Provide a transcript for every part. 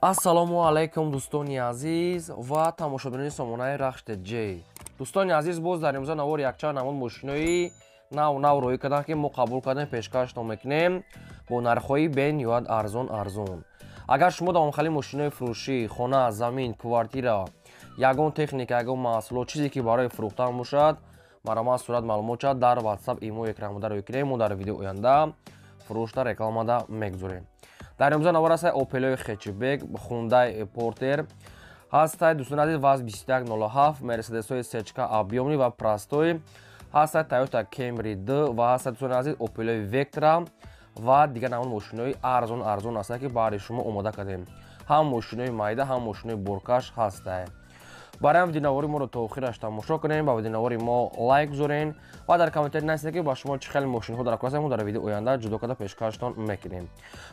Ассалому алайкум, дӯстони азиз ва тамошобинони сомонаи Рахш Ҷ. Дӯстони азиз, боз дар имрӯза навор якчанд намуд мошинои нав нав роӣ карданд, ки мо қабул кардем, пешкаштон мекунем бо нархҳои бениҳоят арзон арзон. Агар шумо давомхали мошинои фурӯшӣ, хона, замин, квартира, ягон техника, ягон маҳсулот, чизе ки барои фурӯхтан бошад, марҳамат, сурат, маълумот шад дар WhatsApp, имо, экранбуда роӣ кунем, мо дар видео оянда фурӯшта рекламада мегузорем. Дар имрӯза навор ҳастай Опелои хэтчбек, Хундай Портер ҳастай, дӯстони азиз, ВАЗ 2107, Мерседесҳои Сечка объёмный ва простой ҳастай, Тойота Кемри д ва ҳастай, дӯстони азиз, Опелои Вектра ва дигар намуд мошинои арзон арзон ҳастай, ки баҳри шумо омода кардем. Ҳам мошинои майда, ҳам мошинои боркаш ҳастай. Барои ҳам видеонавори моро то охираш тамошо кунем, ба видеонавори мо лайк гузорен ва дар комментарий нависед, ки ба шумо чӣ хеле мошинҳо дар кор, мо дар видео оянда ҷудо карда пешкаштон мекунем.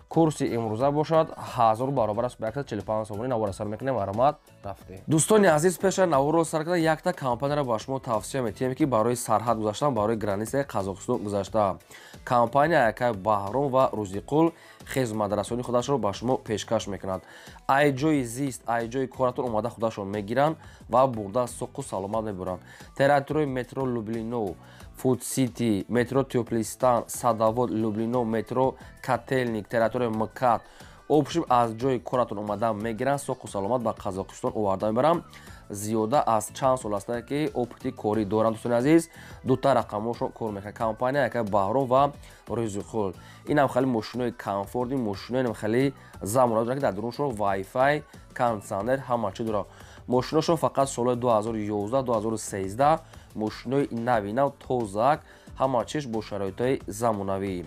Курси имрӯза бошад 1000 баробар аст ба 145 сомонӣ. Навора сар мекунем, марҳамат, рафтем. Дӯстони азиз, пеша наворро сар карда якта компанияро ба шумо тавсия метиҳем, ки барои сарҳад гузаштан, барои границаи Қазоқистон гузашта, компания якай Баҳром ва Рӯзиқул хизматрасонии худашро ба шумо пешкаш мекунад. Ай ҷои зист, ай ҷои коратон омада худашон мегиранд ва бурда соқу саломат мебуранд. Территорияи метро Люблино, Фуд Сити, метро Тёплистан, Садовод, Люблино, метро Котельник, территорияи МКАД, общем, аз ҷои коратон омада мегиранд, соқу саломат ба Қазоқистон оварда мебаранд. Зиёда аз чанд сол ҳастанд, ки опыти корӣ доранд, дӯстони азиз, дута рақамҳошон кор мекунад. Компания якай Баҳром ва Рӯзиқул. Инам хеле мошинои комфортный, мошинои хеле замона доранд, ки дар дуруншон вайфай, кондитсионер, ҳама чи дорад. Мошиношон фақат солҳои 2011, 2013, мошинои нави нав, тозак, ҳама чиз бо шароитҳои замонавӣ.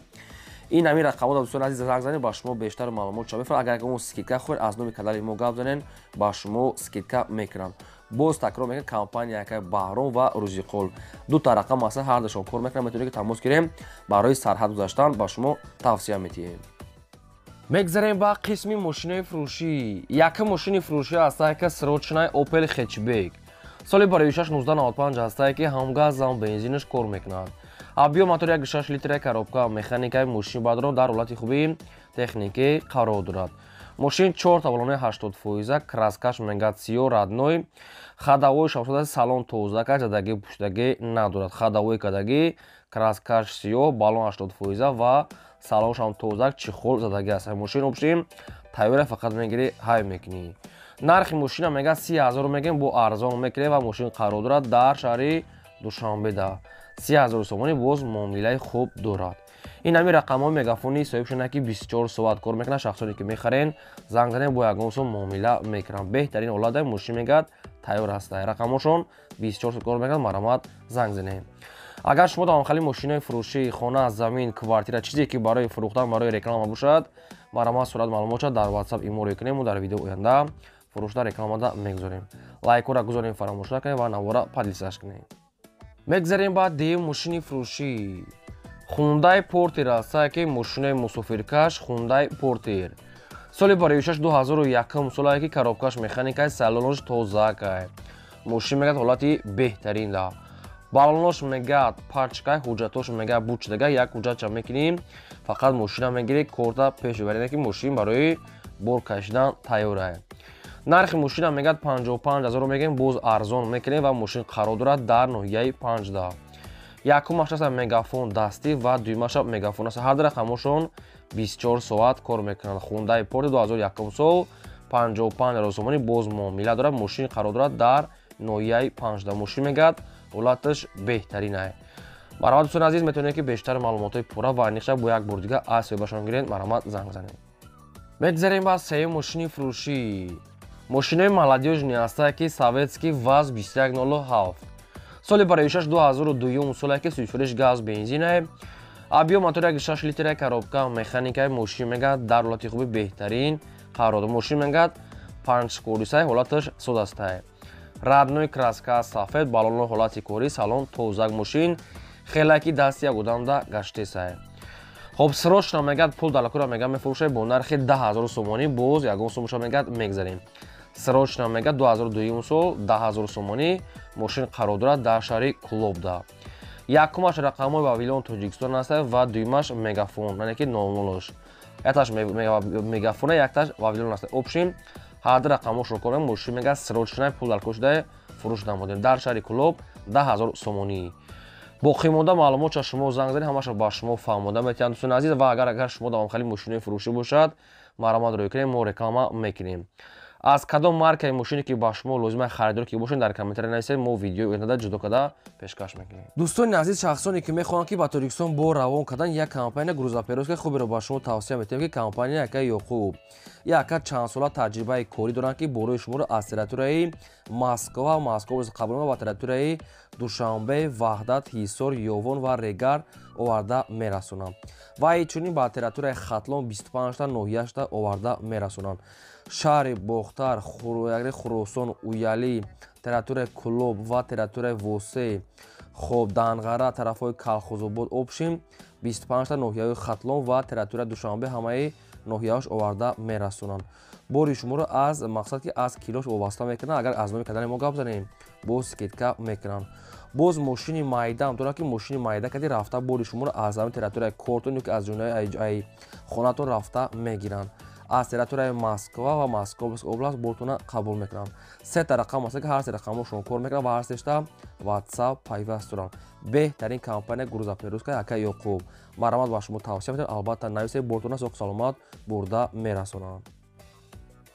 Ин ҳамин рақамҳо, дӯстони азиз, занг занед, ба шумо бештар маълумот шава мефарад. Агар ягон скидка хоҳед, аз номи канали мо гап занед, ба шумо скидка мекунанд. Боз такрор мекунам, компания якай Баҳром ва Рӯзиқул, дута рақам ҳаста, ҳардашон кор мекунанд, метавонед, ки тамос гирем. Барои сарҳад гузаштан ба шумо тавсия метиҳем. Мегзарем ба қисми мошинои фурӯшӣ. Якум мошини фурӯшӣ ҳастае, ки срочный Опел хэтчбек, соли барои 1995 ҳастае, ки ҳам газ, ҳам бензинаш кор мекунад. Объём мотор 1,6 литра, коробка механикаи. Мошин бадро дар ҳолати хуби техникӣ қарор дорад. Мошин чор таволонаи 80%, краскаш мегад сиё, родной, ходовой шавшуда, салон тозака, задагӣ пуштагӣ надорад. Ходовой кадагӣ, краскаш сиё, баллон 80% ва салоншам тозак, чехол задагӣ аст. Мошин общем тайёра, фақат мегирӣ, ҳай мекунӣ. Нархи мошина мегад 30 000 мегем, бо арзон мекунем ва мошин қарор дорад дар шаҳри Душанбеда. 30 000 сомонӣ, боз муомилаи хуб дорад. Ин ҳамин рақамҳои мегафони соҳиб шуда, ки 24 соат кор мекунад. Шахсоне ки мехарен, занг занем, бо ягон сум муомила мекунанд. Беҳтарин ҳолата, мошин мегӯяд тайёр ҳаста. Рақамҳошон 24 соат кор мекунад, марҳамат, занг занем. Агар шумо давомхали мошинои фурӯшӣ, хона, замин, квартира, чизе ки барои фурӯхтан, барои реклама бошад, марҳамат, сурат, маълумот шад дар WhatsApp, имо рӯй кунем, мо дар видео оянда фурӯшта рекламада мегузорем. Лайкҳоро гузорем, фаромӯш накунем ва навора поделиться кунем. Мегзарем ба дуюм мошини фурӯшӣ. Хундай Портер ҳастае, ки мошинои мусофиркаш Хундай Портер, соли барои 2001 солае, ки коробкаш механикай, салонош тозакай. Мошин мегӯяд ҳолати беҳтарин да, баллонош мегӯяд пачкай, ҳуҷҷатош мегӯяд бучдага, як ҳуҷҷатча мекунӣ, фақат мошина мегирӣ, корта пеш мебарӣ, ки мошин барои бор кашидан тайёрае. Нархи мошина мегӯяд 55 000 мегӯем, боз арзон мекунем ва мошин қарор дорад дар ноҳияи Панҷда. Якумаш аст мегафон дастӣ ва дуюмаша мегафон аст. Ҳар рақамошон 24 соат кор мекунанд. Хундаи Портер 2001 сол, 55 000 сомонӣ, боз муомила дорад. Мошин қарор дорад дар ноҳияи Панҷда. Мошин мегӯяд ҳолаташ беҳтаринае. Марҳамат, дӯстони азиз, метавонед, ки бештар маълумотҳои пурра ва аниқша бо як бор дига аз соҳибашон гиред, марҳамат, занг занед. Мегзарем ба сеюм мошини фурӯшӣ. Мошинои молодёжный ҳастае, ки советский ВАЗ 2107, соли барои 2002 соле, ки сӯзишвориш газ, бензинае, объём мотор 1,6 литра, коробка механикаи. Мошин мегӯяд дар ҳолати хуби беҳтарин қарор дорад. Мошин мегӯяд панҷ скоростьай, ҳолаташ содастае, родной краска сафед, баллоно ҳолати корӣ, салон тозак. Мошин хеле ки дасти як одамда гаштесае. Хоб, срочно мегӯяд пул далакура мегӯяд мефурӯшад бо нархи 10 000 сомонӣ, боз ягон сумаша мегӯяд мегзарем. Срочно мегӯяд 2002 сол, 10 000 сомонӣ. Мошин қарор дорад дар шаҳри Кӯлобда. Якумаш рақамҳои Вавилон Тоҷикистон аст ва дуюмаш мегафон, яъне ки нолнолш. Якташ мегафона, якташ Вавилон аст. Общим ҳар ду рақамошро кор мекунад. Мошин мега срочно пул дар кор шуда фурӯш намудем дар шаҳри Кӯлоб 10 000 сомонӣ. Боқимонда маълумотша шумо занг занед, ҳамаша ба шумо фаҳмода метиҳанд, дӯстони азиз. Ва агар шумо давомхали мошинои фурӯшӣ бошад, марҳамат рӯй кунем, мо реклама мекунем. Аз кадом маркаи мошине ки ба шумо лозима, харидор ки бошед, дар комментария нависед, мо видеои оянда ҷудо карда пешкаш мекунем. Дӯстони азиз, шахсоне ки мехоҳанд ки ба Тоҷикистон бор равон кардан, як компания грузоперевозка хуберо ба шумо тавсия метиҳем, ки компания яка Ёқуб. Яка чандсола таҷрибаи корӣ доранд, ки борои шуморо аз территорияи Москва, Москва қабул ва территорияи Душанбе, Ваҳдат, Ҳисор, Ёвон ва Регар оварда мерасонанд ва инчунин ба территорияи Хатлон 25та ноҳияшта оварда мерасонанд. Шаҳри Бохтар, Хуросон, Уялӣ, территорияи Кӯлоб ва территорияи Восе, хоб, Данғара, тарафҳои Калхозобод, общим 25та ноҳияҳои Хатлон ва территорияи Душанбе, ҳамаи ноҳияҳош оварда мерасонанд. Бори шуморо аз мақсад ки аз килош вобаста мекунанд. Агар аз номи кардани мо гап занем, боз скидка мекунанд. Боз мошини майдаам дорад, ки мошини майда кади рафта бори шуморо аз ҳамин территорияи кортон ё ки аз ҷонаи хонатон рафта мегиранд. Аз территорияи Москва ва Московская область бортона қабул мекунанд. Сета рақам аст, ки ҳар се рақамошон кор мекунанд ва ҳар сешта WhatsApp пайваст доранд. Беҳтарин компания грузоперевозка яка Ёқуб. Марҳамат, ба шумо тавсия метавонед, албатта нависед, бортона соқ саломат бурда мерасонанд.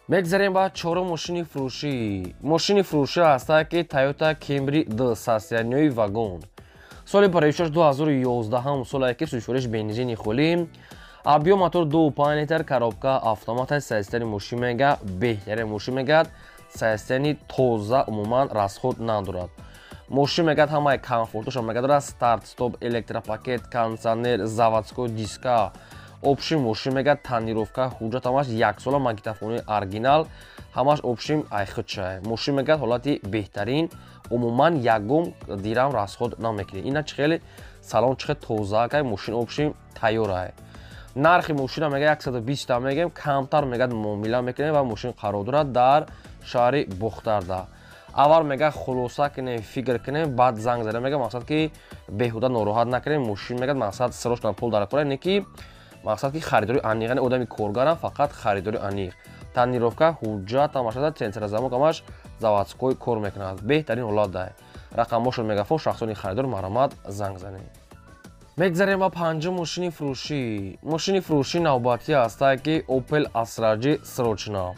Мегзарем ба чорум мошини фурӯшӣ. Мошини фурӯшӣ ҳастад, ки Toyota Camry D состояние вагон. Соли бароишаш 2011 солае, ки сӯзишвориш бензини холӣ, объём мотор 2,5 литр, коробка автомат. Состояние мошин мега беҳтарин, мошин мегӯяд состояние тоза, умуман расход надорад. Мошин мегӯяд ҳамаи комфортошо мега дорад: старт стоп, электропакет, кондиционер, заводской диска. Общим мошин мегӯяд тонировка, ҳуҷҷат ҳамаш яксола, магнитофони оригинал, ҳамаш общим айхудчай. Мошин мегӯяд ҳолати беҳтарин, умуман ягон дирам расход намекунед. Ина чӣ хеле салон, чӣ хел тозаакай, мошин общим тайёрай. Нархи мошина мега 120 мегем, камтар мегӯяд муомила мекунем ва мошин қарор дорад дар шаҳри Бохтарда. Аввал мега хулоса кунем, фикр кунем, баъд занг зада мега, мақсад ки беҳуда нороҳат накунем. Мошин мегӯяд мақсад срочно пул дар кора, не ки мақсад ки харидори аниқ, яъне одами коргарам, фақат харидори аниқ. Тонировка, ҳуҷҷат ҳамаш, центрозамок ҳамаш заводской кор мекунад, беҳтарин ҳолат дай. Рақамҳошон мегафон, шахсони харидор марҳамат занг занед. Мегзарем ба панҷум мошини фурӯшӣ. Мошини фурӯшӣ навбатӣ ҳастае, ки Opel Astra J срочно.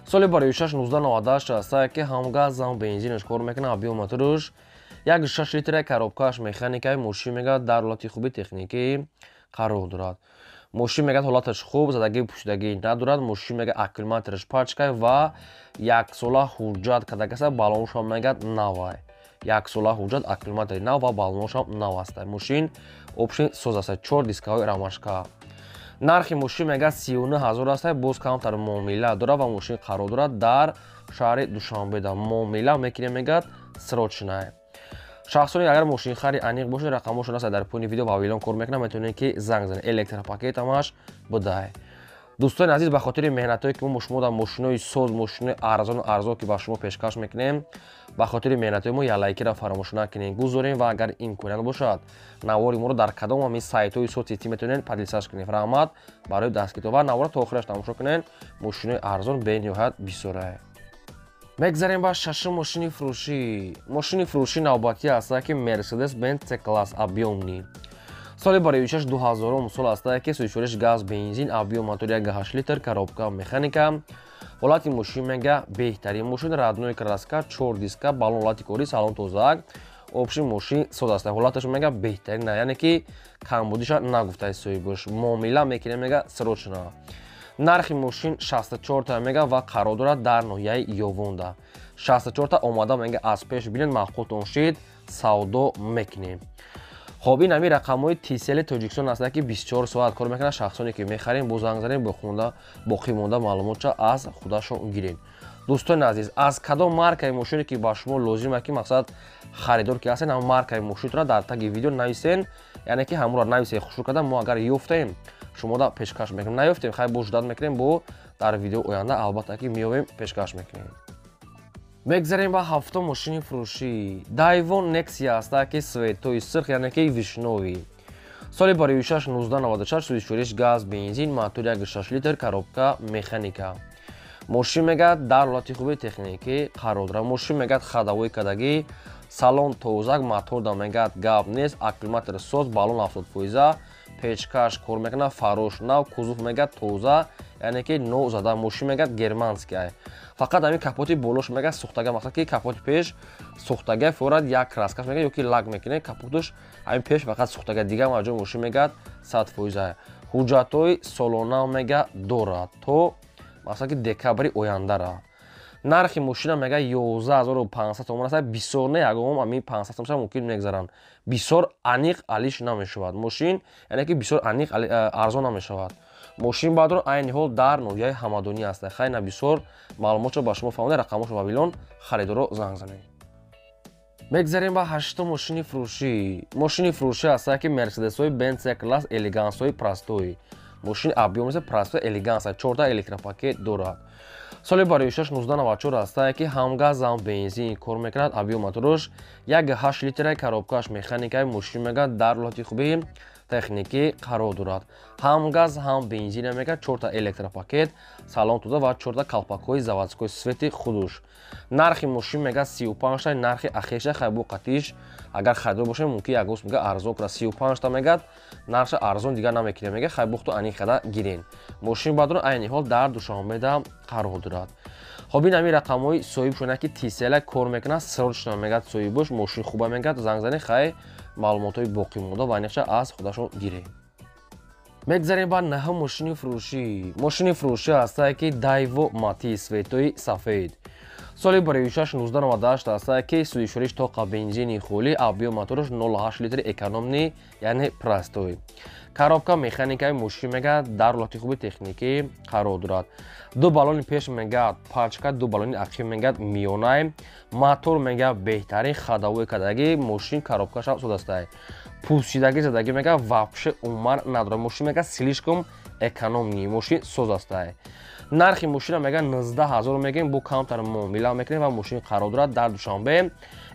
Соли бароишаш 1998 ҳастае, ки ҳам газ, ҳам бензинаш кор мекунад, объём моторуш 1,6 литра, коробкааш механикаи. Мошин мегӯяд дар ҳолати хуби техникӣ қарор дорад. Мошин мегӯяд ҳолаташ хуб, задагӣ пӯшидагӣ надорад. Мошин мегӯяд аккумулятораш пачкай ва яксола ҳуҷҷат кардагаса, баллоншам мегӯяд навай. Яксола ҳуҷҷат, аккумулятори нав ва баллоншам нав аст. Мошин общин соз аст, чор дискаҳои рамашка. Нархи мошин мегӯяд 39 000 аст, боз камтар муомила дорад ва мошин қарор дорад дар шаҳри Душанбеда. Муомила мекунем, мегӯяд срочно. Шахсоне агар мошинхари аниқ бошед, рақамҳошон аст дар поини видео, Вавилон кор мекунад, метавонед ки занг занед. Электропакет ҳамаш будай. Дӯстони азиз, ба хотири меҳнатҳое ки мо шумо дар мошинои соз, мошинои арзону арзон ки ба шумо пешкаш мекунем, ба хотири меҳнатҳои мо як лайкиро фаромӯш накунед, гузорем ва агар имконият бошад, навори моро дар кадом ҳамин сайтҳои соцсети метавонед поделиться кунед. Раҳмат барои дастгиритон ва навора то охираш тамошо кунед. Мошинои арзон бениҳоят бисёрае. Мегзарем ба шашум мошини фурӯшӣ. Мошини фурӯшӣ навбатӣ ҳастае, ки Мерседес Бенз C класс объёмный. Соли бароишаш 2000 сол ҳастае, ки сӯзишвориш газ, бензин, объём мотор 1,8 литр, коробка механика. Ҳолати мошин мега беҳтарин, мошин родной краска, чор диска, баллон ҳолати корӣ, салон тозаак. Общий мошин соз аст, ҳолаташ мега беҳтарин, яъне ки камбудиша нагуфтаи соҳибаш. Муомила мекунем, мега срочно. Нархи мошин 64та мега ва қарор дорад дар ноҳияи Ёвонда. 64та омада мега аз пеш бинед, маъқултон шид, савдо мекунем. Хоб, ин ҳамин рақамҳои Тисели Тоҷикистон аст, ки 24 соат кор мекунад. Шахсоне ки мехарем, бо занг занем, боқӣ монда маълумотша аз худашон гирем. Дӯстони азиз, аз кадом маркаи мошине ки ба шумо лозима, ки мақсад харидор ки ҳастен, ҳамон маркаи мошинро дар таги видео нависен, яъне ки ҳамонро нависен хушрӯ карда, мо агар ёфтаем, шумода пешкаш мекунем, наёфтем, хай, бо ждать мекунем, бо дар видео оянда албатта ки меёвем, пешкаш мекунем. Мегзарем ба ҳафтум мошини фурӯшӣ. Дайвон Нексия ҳаста, ки цветои сурх, яъне ки вишнёвый. Соли бароишаш 1996, сӯзишвориш газ, бензин, мотор 1.6 литр, коробка механика. Мошин мегӯяд дар ҳолати хуби техникӣ қарор дорад. Мошин мегӯяд ходовой кадагӣ, салон тозак, моторда мегӯяд гап нест, аккумулятор соз, баллон 70%, печкаш кор мекунад, фарош нав, кузов мегӯяд тоза, яъне ки нов зада. Мошин мегӯяд германский ай. Фақат ҳамин капоти болош мегӯяд сӯхтага, мақсад ки капоти пеш сӯхтага, форад як краскаш мегӯяд ё ки лак мекунед, капоташ ҳамин пеш фақат сӯхтага, дигар маҷои мошин мегӯяд 100%. Ҳуҷҷатҳои солона мегӯяд дорад то мақсад ки декабри ояндара. Нархи мошина мегӯяд 11500 сомон аст, бисёр не, ягон ҳамин 500 сомон мумкин мегзаранд. Бисёр аниқ алиш намешавад мошин, яъне ки бисёр аниқ арзон намешавад. Мошин баъдро айни ҳол дар ноҳияи Ҳамадонӣ аст. Хайна бисёр маълумотро ба шумо фаҳмонда, рақамошро Вавилон, харидоро занг занед. Мегзарем ба ҳаштум мошини фурӯшӣ. Мошини фурӯшӣ аст ки Мерседесҳои Бенц класс, элегансҳои простой. Мошин объём простой элеганс, 4 электропакет дорад. Соли бароишаш 1994 аст ки ҳам газ ҳам бензин кор мекунад, объём мотораш 1.8 литра, коробкаш механикаи. Мошин мегӯяд дар ҳолати хуби техникӣ қарор дорад. Ҳам газ ҳам бензин мегӯяд, 4 электропакет, салон тоза ва 4 калпакҳои заводской свети худуш. Нархи мошин мегӯяд 35 та, нархи ахеша хайбу қатиш агар харидор бошем мумкин як гӯс мегӯяд арзон кунад. 35 та мегӯяд нархша арзон дигар намекунем, мегӯяд хайбухту аниқ када гирен. Мошин баъдро айни ҳол дар Душанбеда қарор дорад. Хоб ин ҳамин рақамҳои соҳиб шуна ки тисела кор мекунад, срочно мегӯяд соҳибош мошин хуба мегӯяд, занг занед, хай маълумотҳои боқӣ монда ва аниқша аз худашон гиред. Мегзарем ба наҳум мошини фурӯшӣ. Мошини фурӯшӣ аст ки Дайво Матис, светои сафед. Соли бароишаш 1998 аст ки сӯзишвориш тоқа бензини холӣ, объём мотораш 0.8 литр, экономный, яъне простой. Коробка механикаи. Мошин мегӯяд дар ҳолати хуби техникӣ қарор дорад. Ду баллони пеш мегӯяд пачка, ду баллони ақиб мегӯяд миёнай, мотор мегӯяд беҳтарин, ходовой кардагӣ, мошин коробкаша содастай. Пусидагӣ задагӣ мегӯяд вообще умуман надорад. Мошин мегӯяд слишком экономный, мошин соз астай. Нархи мошина мегӯяд 19000 мегӯем, бо камтар муомила мекунем ва мошин қарор дорад дар Душанбе.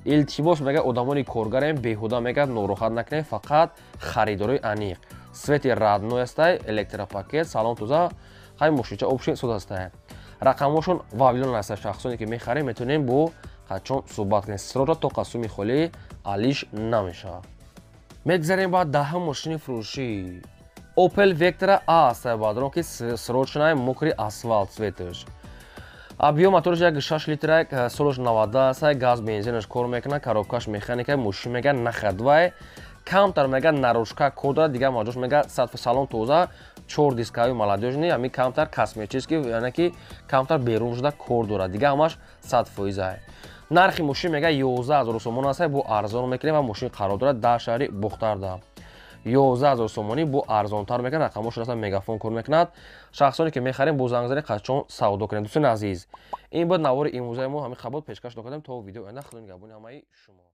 Илтимос мегӯяд одамони коргарем, беҳуда мегӯяд нороҳат накунем, фақат харидорои аниқ. Свети родной астай, электропакет, салон тоза, хай мошинча общий соз астай. Рақамҳошон Вавилон аст, шахсоне ки мехарем метавонем бо қачон суҳбат кунем. Срочно то қасуми холӣ алиш намешавад. Мегзарем ба даҳум мошини фурӯшӣ. Opel Vectra A аст баъдро ки срочная, мокрый асфалт цветаш. Объём мотораш 1.6 литра, солаш 90 аст, газ бензинаш кор мекунад, коробкаш механика, мошин мегӯяд на ходовой, камтар мегӯяд наружка кор дорад, дигар маҷош мегӯяд сад, салон тоза, чор дискаи молодёжный, ҳамин камтар косметический, яъне ки камтар берун шуда кор дорад, дигар ҳамаш 100%. Нархи мошин мегӯяд 11000 сомон аст, бо арзон мекунем ва мошин қарор дорад дар шаҳри Бухтарда. 11000 сомонӣ бо арзонтар мекунад, рақамҳошон аслан мегафон кор мекунад. Шахсоне ки мехарем бо занг занед, қачон савдо кунем. Дӯстони азиз, ин буд навори имрӯзаи мо, ҳамин хабар пешкаш докардем. То видео оянда, худо нигаҳбони ҳамаи шумо.